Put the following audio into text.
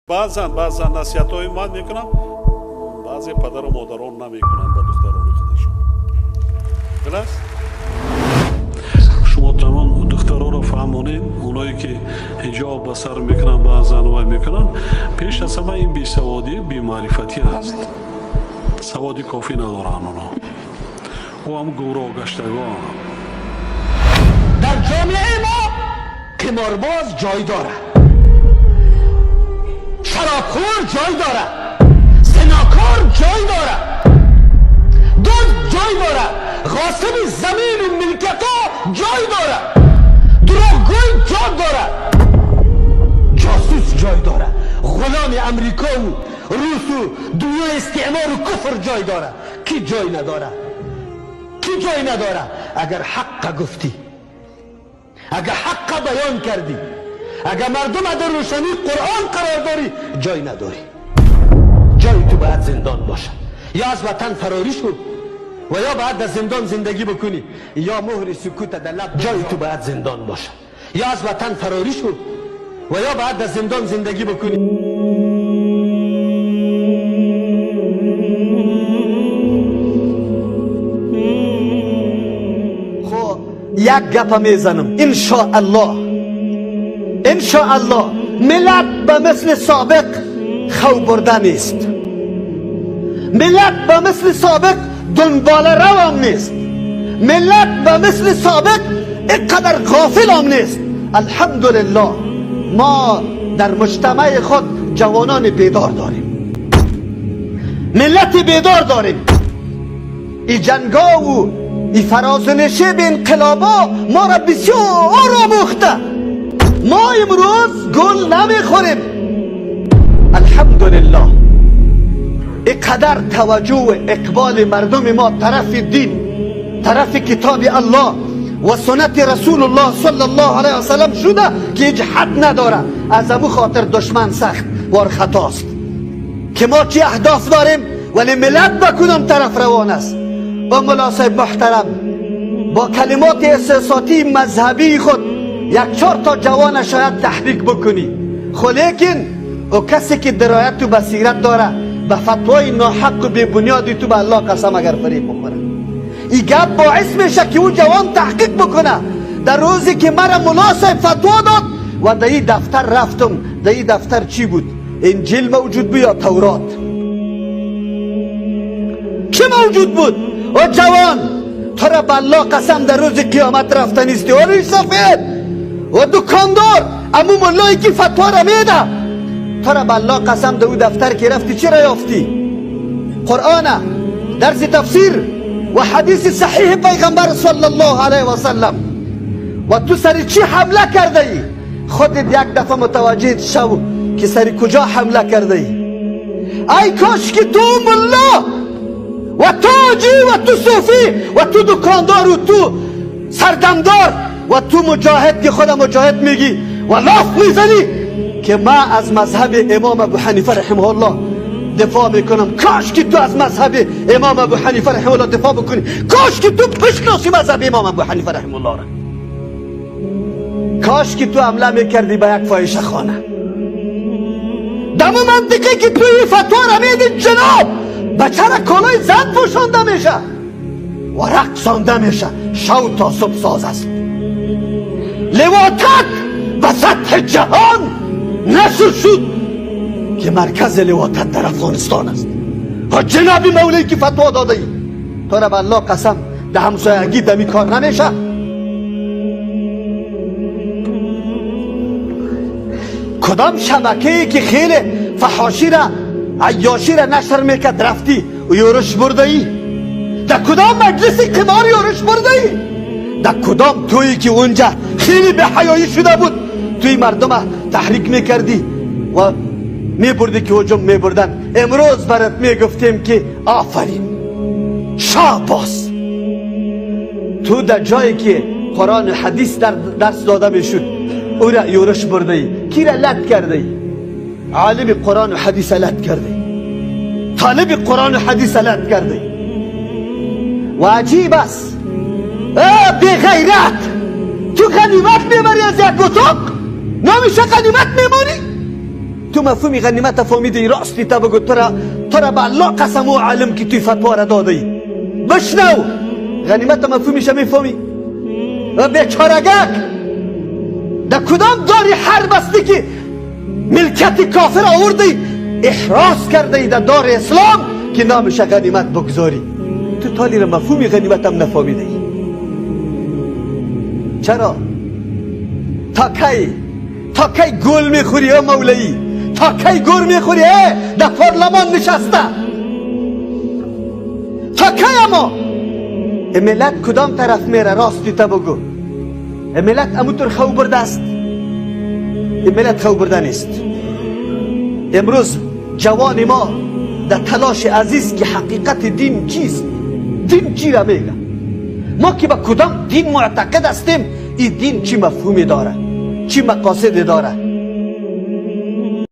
Баъзан насиҳатҳои ман мекунам, баъзе падару модарон намекунанд ба духтарони худашон. Билас? Шумо тамом духтароро фаҳмонед, оное ки ҳиҷоб ба сар мекунанд, баъзан вай мекунанд, пеш аз ҳама ин бесаводӣ, бемаърифатӣ аст. Саводи кофӣ надоранд оно. Ӯ ҳам гумроҳ гаштагон. Дар ҷомеаи мо қиморбоз ҷой дорад, шаробхӯр ҷой дорад, зинокор ҷой дорад, дузд ҷой дорад, ғосиби замину милкиятҳо ҷой дорад, дурӯғгӯй ҷой дорад, ҷосус ҷой дорад, ғуломи амрикову русу дунёи истеъмору куфр ҷой дорад. Кӣ ҷой надорад? Кӣ ҷой надорад? Агар ҳаққа гуфтӣ, агар ҳаққа баён кардӣ, агар мардум дар рӯшании Қуръон қарор дорӣ, ҷой надорӣ. Ҷои ту бояд зиндон бошад. Ё аз ватан фарорӣ шуд ва ё бояд дар зиндон зиндагӣ бикунӣ, ё муҳри сукута дар лаб. Ҷои ту бояд зиндон бошад. Ё аз ватан фарорӣ шуд ва ё бояд дар зиндон зиндагӣ бикунӣ. Хоб, як гапа мезанам: иншоаллоҳ, иншоаллоҳ, миллат ба мисли собиқ хав бурда нест, миллат ба мисли собиқ дунболаравам нест, миллат ба мисли собиқ ин қадар ғофилам нест. Алҳамдулиллоҳ, мо дар муҷтамаи худ ҷавонони бедор дорем, миллати бедор дорем. И ҷангову и фарозу нишеби инқилобо моро бисёр омӯхта. Мо имрӯз гул намехӯрем, алҳамдулиллоҳ. ин қадар таваҷҷӯҳу иқболи мардуми мо тарафи дин, тарафи китоби Аллоҳ ва суннати Расулуллоҳ саллаллоҳу алайҳи васаллам шуда, ки ҳеҷ ҳад надорад. Аз ҳамун хотир душман сахт вор хатост, ки мо чӣ аҳдоф дорем, вале миллат ба кудом тараф равон аст. О мулло соҳиб муҳтарам, бо калимоти эҳсосотии мазҳабии худ як чор то ҷавона шояд таҳрик бикунӣ, хо лекин ӯ касе ки дирояту басират дора, ба фатвои ноҳаққу бебунёди ту, ба Аллоҳ қасам, агар фиреб бихӯрад, ин гап боис меша, ки ӯ ҷавон таҳқиқ бикуна. Дар рӯзе ки мара мулло соҳиб фатво дод ва дар ин дафтар рафтум, дар ин дафтар чӣ буд? Инҷил мавҷуд буд ё Таврот? Чӣ мавҷуд буд? О ҷавон, тура ба Аллоҳ қасам, дар рӯзи қиёмат рафтанисти. О ришсафед ва дукондор, аму муллое ки фатвора меда, тура ба Аллоҳ қасам, дар ӯ дафтар ки рафтӣ, чиро ёфтӣ? Қуръона, дарси тафсир ва ҳадиси саҳиҳи пайғамбар саллаллоҳу алайҳи васаллам. Ва ту сари чӣ ҳамла кардаӣ? Худат як дафъа мутаваҷҷеҳ шав, ки сари куҷо ҳамла кардаӣ. Ай кош ки ту мулло ва ту ҳоҷӣ ва ту суфӣ ва ту дукондору ту сардамдор ва ту муҷоҳид, ки худа муҷоҳид мегӣ ва лоф мезанӣ, ки ма аз мазҳаби имом Абу Ҳанифа раҳимаҳуллоҳ дифоъ мекунам, кош ки ту аз мазҳаби имом Абу Ҳанифа раҳимаҳуллоҳ дифоъ бикунӣ. Кош ки ту бишносӣ мазҳаби имом Абу ҳанифа раҳимаҳуллоҳро. Кош ки ту ҳамла мекардӣ ба як фоҳишахона даму мантиқе, ки туи фатвора меди. Ҷаноб, бачара колои зан пӯшонда меша ва рақсонда меша, шав то субҳ соз аст. Ливотат ба сатҳи ҷаҳон нашр шуд, ки маркази ливотат дар Афғонистон аст. Ва ҷаноби мавлӣ, ки фатво додаӣ, тура ба Аллоҳ қасам, дар ҳамсоягӣ дами кор намеша. Кудом шабакае ки хеле фаҳошира, айёшира нашр мекард, рафтӣ ёриш бурдаӣ? Дар кудом маҷлиси қимор ёриш бурдаӣ? Дар кудом тӯе ки унҷа хеле беҳаёӣ шуда буд, туи мардума таҳрик мекардӣ ва мебурдӣ, ки ҳуҷум мебурданд? Имрӯз барат мегуфтем, ки офарин, шобос. Ту дар ҷое ки Қуръону ҳадис дарс дода мешуд, ӯра ёриш бурдаӣ. Кира лат кардаӣ? Олими Қуръону ҳадиса лат кардаӣ, толиби Қуръону ҳадиса лат кардаӣ. Ва аҷиб аст, беғайрат, ту ғанимат мебарӣ аз як утоқ, номиша ғанимат мемонӣ. تو مفهوم غنیمت فهمیدی؟ راستی تا بگو، تو را به الله قسم و عالم که توی فتوا را دادی. بشنو، غنیمت مفهومش میفهمی؟ و بیچارگک، در کدام داری حرب استی که ملکیت کافر آوردی، احراز کرده ای در دار اسلام که نامش غنیمت بگذاری؟ تو تالی را مفهوم غنیمت هم نفهمیده ای. چرا؟ تا کی، تا کی گل میخوری ها مولوی؟ تا کی گل میخوری در پارلمان نشسته؟ تا کی؟ اما ملت کدام طرف میره؟ راستی تا بگو، ملت اموطور خو برده است؟ ملت خو برده نیست. امروز جوان ما در تلاش ازیست که حقیقت دین چیست، دین چی را میگه، ما که به کدام دین معتقد هستیم، این دین چی مفهومی داره، چی مقاصد داره.